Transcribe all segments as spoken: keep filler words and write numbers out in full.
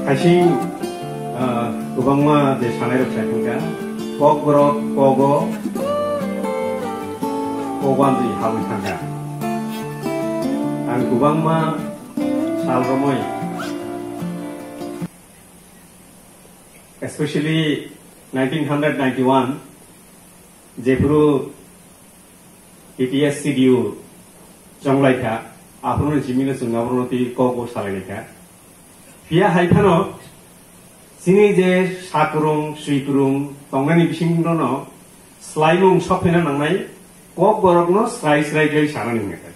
Haising, ah, kwbangma je sanai rok sai thangkha, kok borok kogo, kogo amtwi habwi thangkha. Ang kwbangma sal romwi, especially nineteen hundred ninety-one, jephuru T T S C D U chonglaikha, aphuru ni simi no chwng aborok no twi kok bo salailaikha. Phiya hai phano chini je sakrung, swikrung tongnani bisingo no swlaimung sokphaina nangnai, kok borok no srai srai khe sanani hwnwi kha.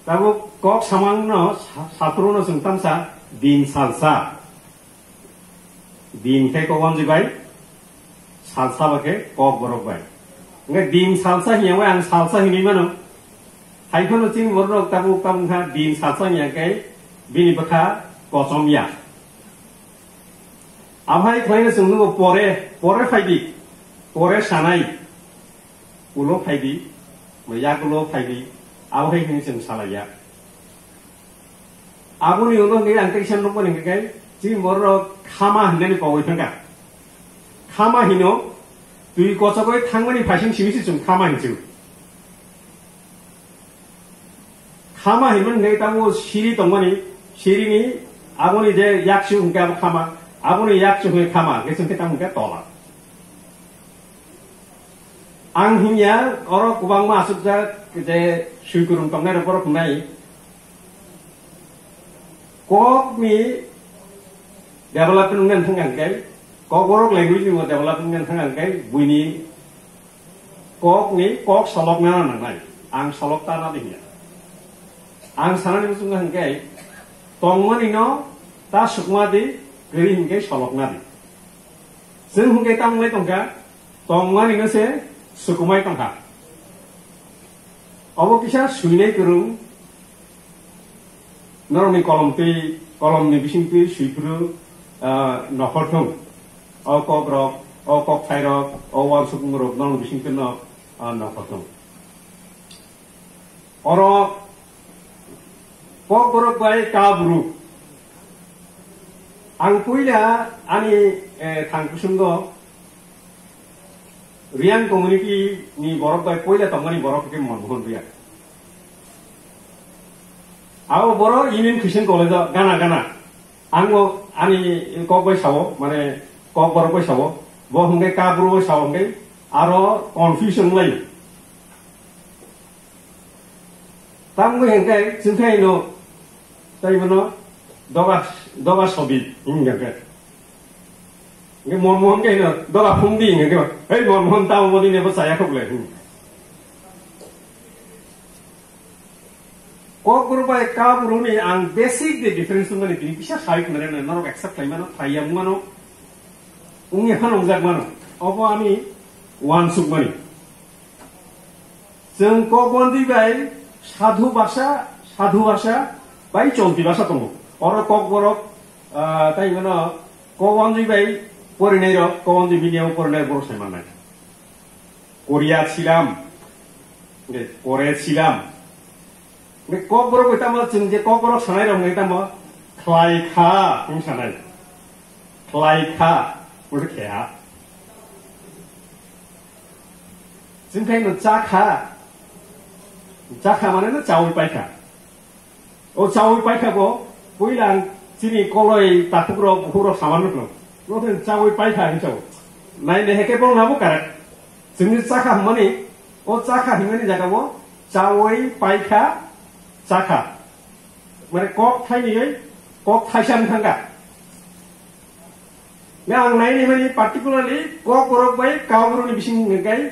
Tabuk kok samang no sa-, sakrung no chwng tamsa din salsa. Din khe kok wanjwi bai, salsa ba khe kok borok bai. Hwnkhe din salsa hiya bai ang salsa hinwi mano. Hai phano chini borok tabuk tabuk kha din salsa hiya khe bini bwkha kochom ya. Abo hai khlaina chwng nugo pore, pore phaidi, pore sanai. Ulo phaidi, mo yak ulo phaidi, abo hai hinwi chwng salaiya. Aboni ulo hwnkhe ang kaisa nukmani hwnkhe, chini borok khama hinani kogwi thangkha. Khama hino, twi kochogwi thangmani phaising simi se chwng khama hinsu. Khama hinmani hwnkhe tamo siri tongmani, sirini aboni je yakchu hwnkhe abo khama, aboni yakchu hwnkhe khama, hwnkhe chwng khe tamo hwnkhe tola. Ang hinya oro kwbangma aswkjak je swikwrwng tongnai rok borok wngnai. Kokni development wngna thang ang khe, Kokborok language ni development wngna thang ang khe, buini kokni kok solokna nangnai. Ang solok ta na di hinya. Ang sanani muchung hwnkhe, tongmani no ta sukma di, kwrwi hwnkhe solokna di. Chwng hwnkhe tamo wngwi tongkha, tongmani no se sukumai tongkha. Obo kisa swinai kwrwng, norokni kolom twi, kolomni bising twi swiphuru, ah, nokhor thung. O kok rok, o kok thai rok, o uansukmung rok norokni bising twi no, ah, nokhor thung. Oro kok borok bai ka buru. Ang puila ani, eh, thang kusungo Reang community ni borok bai puila tongmani borok khe Monmohan Reang. Abo borok Union Christian College o gana gana. Ang bo ani kok bai sao, mane kok borok bai sao. Bo hwnkhe ka buru bai sao hwnkhe aro confusion lai. Tamo hwnkhe chwngkhe no, tai bono doga, doga sobi, hwnkhe. Hwnkhe Monmohan khe no, doga phungdi, hwnkhe, "Hei Monmohan, tamo bodi nebo chaya khok le," hwnkhe. Kokborok bai Kaubru ni ang basic de difference wngmani tini kisa sai khna rwna norok accept khlai mano, phai ya wng mano, wng ya phano wngjak mano. Obo ani uansuk mani. Chwng Kokbondwi bai sadhu basa, sadhu basa bai cholti basa tongo. Oro Kokborok, ah, tai mano Kokbondwi bai porinai rok, Kokbondwi medium o porinai borok sai mannai. Korea silam, hwnkhe kore silam. Hwnkhe Kokborok bai tamo chwng je Kokborok sanai rok hwnkhe tamo khlai kha hwn sanai. Khlai kha, hwnkhe khe ha. Chwng khai no cha kha. Cha kha mane no chaui pai kha. O chaui paikha bo, puila ang chini koloi takhuk rok, bukhuk rok saman nuklo. Nokhe chaui paikha hinwi sao. Nai nai heke bong nabo correct. Chwngni chakha hwnmani, o chakha hwnmani jaga bo chaui paikha, chakha. Mane kok thaini oi, kok thaisa wng thangkha. Na ang nai nai mani particularly Kokborok bai Kaubru ni bising hwnkai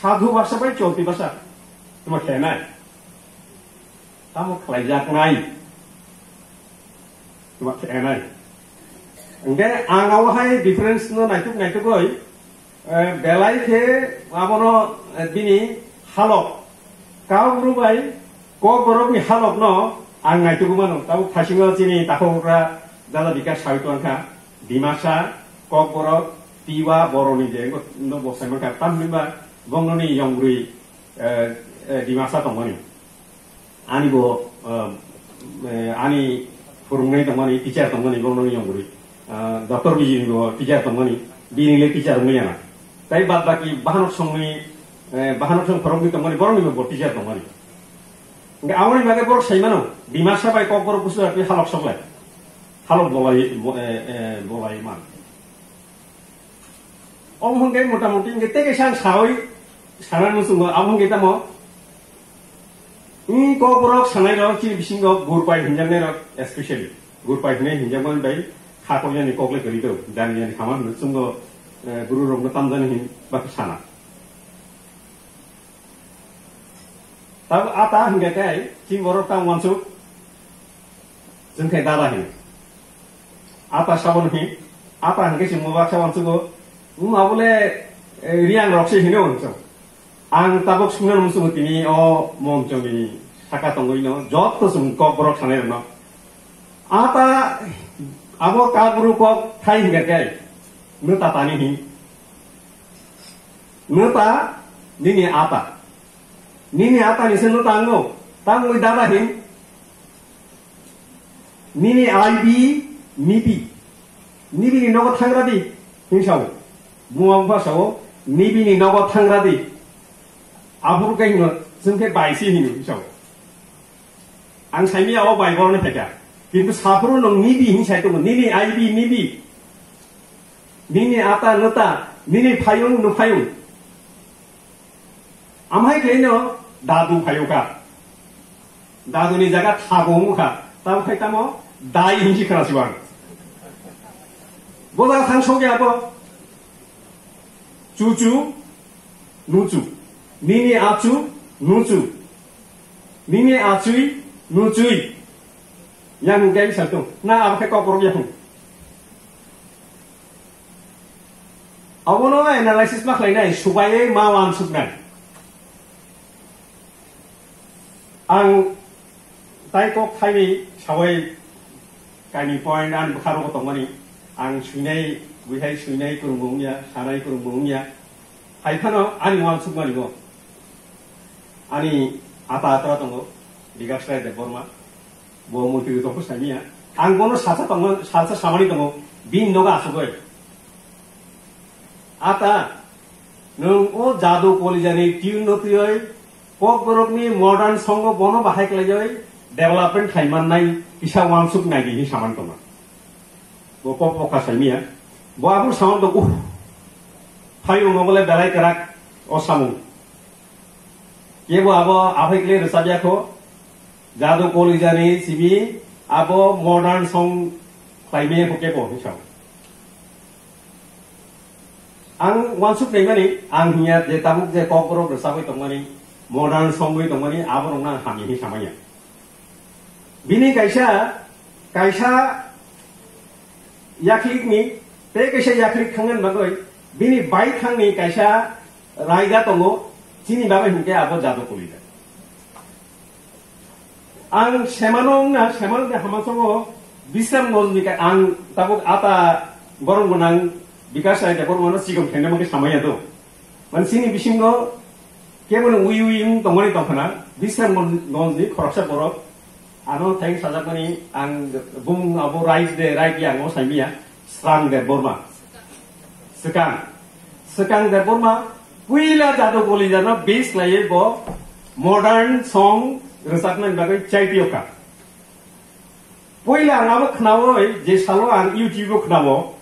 sadhu basa bai cholti basa. Tuma khenai. Tamo khlaijaknai. Tuma khenai. Hwnkhe ang abo hai difference no naituk naituk oi, eh, belai khe abono, eh, bini halok. Kaubru bai Kokborok ni halok no ang naituk mano. Tabuk thaisingo chini takhukra Dada Bikas sawi tongkha. Dimasa, Kokborok, Tiwa, Boroni je no bo sai mankha. Tamhinba bongno ni yongbrwi, eh, eh, Dimasa tongmani. Ani bo, eh, eh, ani Phwrwngnai tongmani, teacher tongmani, borokno yong bwrwi. Ah, doctor bijini bo teacher tongmani, bini le teacher wngya na. Tai bad baki bahanok songni, eh, bahanok song phwrwngwi tongmani, borokni bo teacher tongmani. Hingke aboni bagwi borok saimano, Dimasa bai Kokborok busu bai halok soklai. Halok bolai, bo-, eh, eh, bolai man. Omo hingke motamuti hingke tei kaisa ang sawi, sanani muchungo, abo hingke tamo, hmm, Kokborok sanai rok, chini bisingo Gurpai hinjaknai rok, especially Gurpai hinai hinjakmani bai, kha kokjani kokle kwrwi do, jani jani hama hinwi chungo, eh, guru rokno tamjani hin bakhe sana. Tab ata hingke kai, chini borok tamo wansuk, chwng khe dada hino. Ata sabon hi, ata hingke chwng mobak sabon sugo, um, abole, eh, riang rok se hino wansuk. Ang tabok sungna nung sungo tini o monchoni saka tongwi no, joto chwng Kokborok sanai rokno. Ata, abo kabru kok thai hingke kai, no tatani hi. Nwta nini ata. Nini ata ni se nwta ango. Tangwi dada hin. Nini I B nibi. Nibi ni nogo thangra di. Hin sao. Buma bupha sao. Nibi ni nogo thangra di. Aphuru khe hino. Chwng khe baisi hino hin sao. Ang saimia o bai borok ni phaikha. Kintu saphuru nwng nibi hin sai tongo. Nini I B nibi. Nini ata nwta, nini phayung nwphayung. Amhai khlaino dadu phayokha. Dadu ni jaga thago wngkha. Tamo khai tamo dai hinsi khna siwang. Boda thang sokya bo. Chuchu, nuchu. Nini achu, nuchu. Nini achui, nuchui. Yang hingke ang sakto. Na abo khe Kokborok yaphung. Abono analysis ma khlainai, subaiwi ma wansuknai. Ang tai kok thaini sawai kaini point ani bwkha rogo tongmani. Ang swinai, buihai swinai kwrwngbo wngya, sanai kwrwngbo wngya. Hai phano ani wansukmani bo. Ani ata atra tongo, Bikash Rai Debbarma. Bo mui twi tongkhu saimia. Ang bono salsa tongma, salsa samani tongo. Bini nogo asugoi. Ata, nwng o jadu kolijani tune no twiwi Kokborokni modern song o bono bahai khlaiwi development khlai mannai kisa wansuk nai di hin samani tongma. Bo kok bokha saimia. Bo aboni samani tong, uh, phayung no bole belai kwrak o samung. Kebo abo aphai kle rwchapya kho. Jadu kolijani simi abo modern song khlaimaya kho kebo hinwi sao. Ang wansuk naimani, ang hiya je tabuk je Kokborok rwchapwi tongmani, modern songwi tongmani, aborokno ang hamya hinwi samaya. Bini kaisa, kaisa yaklikni, tei kaisa yaklik thangna bagwi, bini baithangni kaisa raida tongo, chini bagwi hinkhe abo jadu kolida. Ang semano wngna, semano de hamasogo Bisramganj ni ka-, ang tabuk ata borok gwnang Bikash Rai de borok no chikon khaina mangke samaya do. Man sini bisingo kebo no ui ui wng tongmani tongkhana Bisramganj ni khoroksa borok ano thai sajakmani ang bumung abo right de right yang o saimia Srang Debbarma. Swkang. Swkang Debbarma puila jadu kolijano base khlaiwi bo modern song rwchapnani bagwi chaitiyokha. Puila ang abo khnaui je salo ang YouTube o khnao.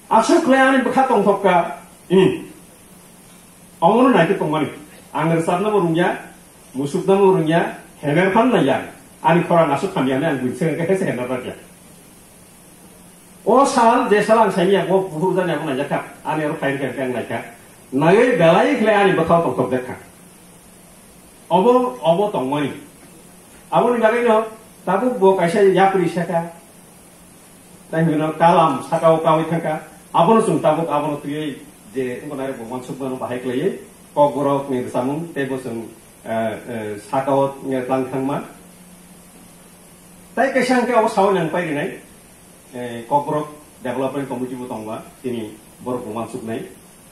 Aswk khlai ani bwkha tongthokka. Hmm. Omono naikhe tongmani. Ang rwchapnabo rwngya, musuknabo rwngya, hener phan naiya. Ani khorang aswk hamya hinwi ang buini swkang khe hese hener rakya. O sal, je sal ang saimia, bo buphuru jani abo naijakha, ani oro phaini khe ang naikha. Naiwi belai khlai ani bwkhao tongthok jakha. Obo, obo tongmani. Aboni bagwino tabuk bo kaisa yapri saka, tai hwnwi kalam sakao kawi thangkha. Abono chwng tabuk abono twiwi je wngkha nai bo wansukmano bahai khlaiwi, Kokborokni rwchapmung tei bo chwng, eh, eh, sakao tlang thangma. Tai kaisa hwnkhe abo sawi nang pai rinai, eh, Kokborok Development Committee bo tongba, chini borok bo wansuknai,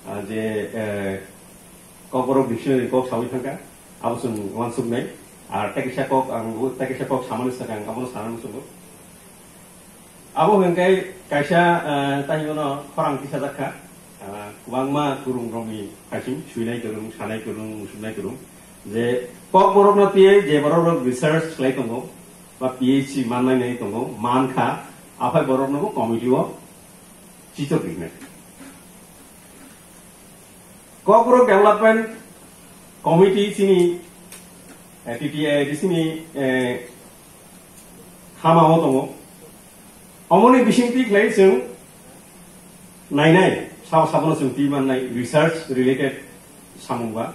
ah, je, eh, Kokborok dictionary kok sawi thangkha, abo chwng wansuknai. Ar tei kaisa kok, ang bo tei kaisa kok samani swkang, abono sana muchungo. Abo hwnkhe kaisa, ah, taibono khorang tisajak kha. Ah, kwbangma kwrwngrokni khaising, swinai kwrwng, sanai kwrwng, muchungnai kwrwng. Je Kokborokno twiwi je borok research khlai tongo, ba P H D mannai nai tongo, man kha, aphai boroknobo committee-o chichok rinai. Kokborok Development Committee chini, eh, T T A, chini, eh, hamao tongo. Omoni bisingtwi khlai chwng nainai, sabo sabono chwng twi mannai research related samung ba.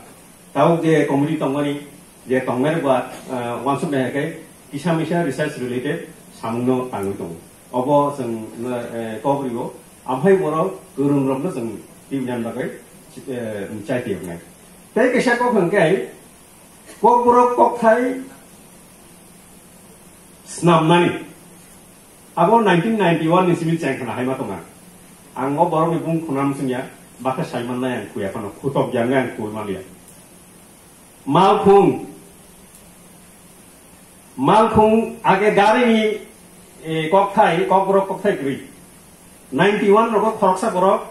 Tabuk je committee tongmani, je tongnai ba, ah, uansuknai hai khe kisa misa research related samungno tangwi tongo. Obo chwng, eh, kok rio, amhai borok kwrwngrokno chwng twi mannani bagwi, eh, chai tiyoknai. Tei kaisa kok hwnkhe Kokborok kokthai snamnani. Abo nineteen ninety-one ni simi chengkhana hai ma tonga. Ang o borokni bung khuna msungya, bakha saiman nai ang khuya phano, khutok yang ang khui manliya. Malkhung, malkhung age garini, eh, kokthai, kokborok kokthai kwrwi. Ninety-one rogo khoroksa borok,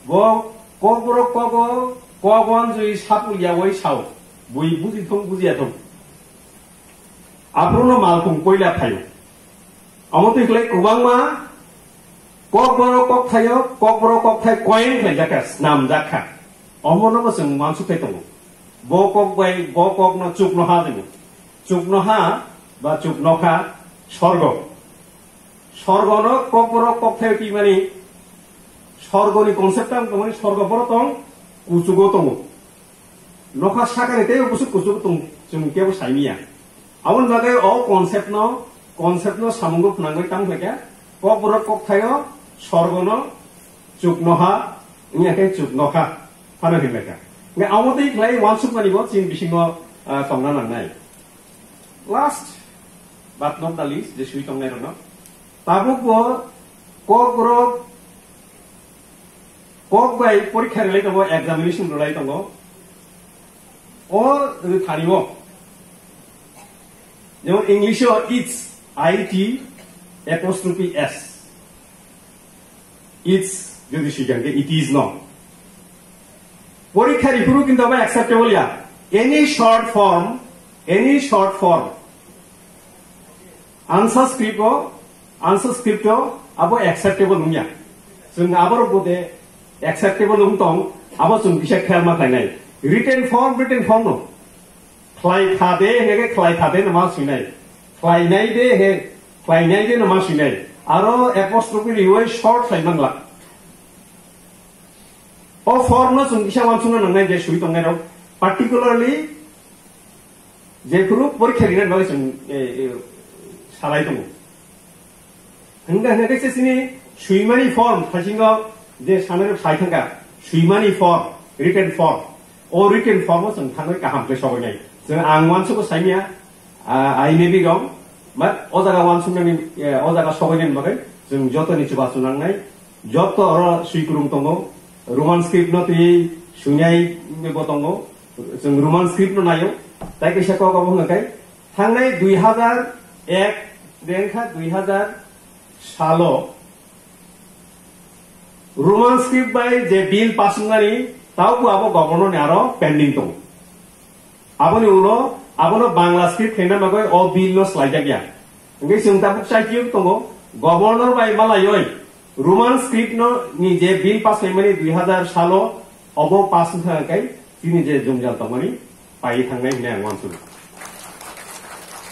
bo kokborok kogo, kok wanjwi sapul yawi sao, bui buji thung bujiya thung. Aphuru no malkhung poila phaio. Omo twi khlai kwbangma kokborok kokthaio, kokborok kokthai koyeng khlai jakha, snam jakha. Omo no bo chwng uansuk khai tongo. Bo kok bai, bo kok no chuknoha jwngo. Chuknoha ba chuknokha sorgo. Sorgono kokborok kokthai twi mani sorgoni concept ang tongmani sorgo boro tong, kuchugo tongo. Nokha sakani tei busu kuchugo tong, chwng kebo saimiya. Aboni bagwi o concept no, concept no samungo phwnangwi tamo khaikha, kokborok kokthaio sorgono chuknoha, wngya khe chuknokha phano hinlaikha. Nge amo tei khlai uansukmani bo chini bisingo, ah, tongna nangnai. Last but not the least, je sui tongnai rokno. Tabuk bo kokborok kok bai porikha rwlai tongo, examination rwlai tongo. O rwthani o. Jemon English o it's, I T apostrophe S. It's, jodi swijak khe it is no. Porikha riphuru kintu abo acceptable ya. Any short form, any short form. Answer script o, answer script o abo acceptable wngya. Chwng aborok bode acceptable wng tong, abo chwng kisa khel ma khlainai. Written form, written form no. Khlai kha de, hege khlai kha de no ma swinai. Khlainai de, he khlainai de no ma swinai. Aro apostrophe riwi short khlai manglak. O form no chwng kisa uansukna nangnai je sui tongnai rok. Particularly jephuru porikha rina bagwi chwng, eh, eh, salai tongo. Hwnka hwnka khe se chini swimani form, thaisingo je sanai rok sai thangkha, swimani form, written form. O written form o chwng thangwi kaham khe sobainai. Chwng ang uansugo saimya, ah, I may be wrong, but o jaga uansuknani, eh, o jaga sobainani bagwi chwng jotoni chubachu nangnai. Joto oro swikwrwng tongo, Roman script no twi swinai bo tongo, chwng Roman script no naio, tai kaisa kok abo hwnka khe thangnai dui hazar ek de wngkha dui hazar salo Roman script bai je bill pass wngnani taubo abo governor ni aro pending tongo. Aboni ulo abono Bangla script khaina bagwi o bill no swlaijakya. Hwnkhe chwng tabuk chaikiyo tongo, governor bai malaioi Roman script no ni je bill pass khaimani dui hazar salo obo pass wngkha hwnkhe chini je jwngjal tongmani pai thangnai hinwi ang uansukha.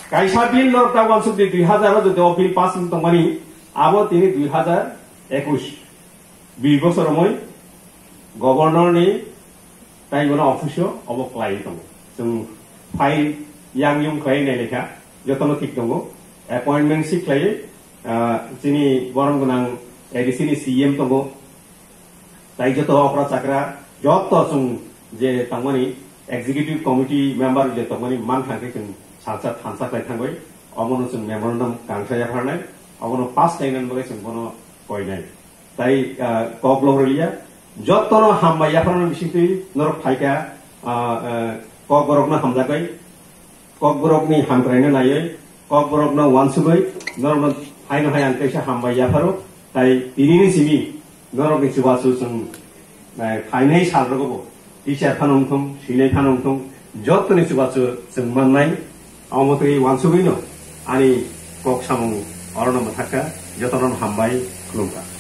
Kaisa bill no ta uansukdi dui hazar o jodi o bill pass wng tongmani abo tini dui hazar ekush. Dui bosor romoi governor ni tai bono office o obo khlai tongo. Chwng file yang yung khlai nai lekha jotono thik tongo. Appointment si khlai, ah, chini borom gwnang A D C ni C M tongo. Tai joto okra chakra joto chwng je tongmani executive committee member je tongmani man thangkhe chwng salsa thansa khlai thangbai. Obono chwng memorandum kangsa yapharnai. Obono pass khlainani bagwi chwng bono koinai. Tai, ah, kok lok rwliya. Jotono hambai yapharnani bisingtwi norok phaikha, ah, ah, kok borokno hamjakgwi, kok borokni hamkraino naiwi, kok borokno uansugwi, norokno Haino hai ang kaisa hambai yapharo, tai tinini simi norokni chubachu chwng, eh, phainai salrogobo teacher phano wngthung, swinai phano wngthung, jottoni chubachu chwng mannai. Omo twi wansugwino ani kok samung orono mwthakha, jotono hambai khulumkha.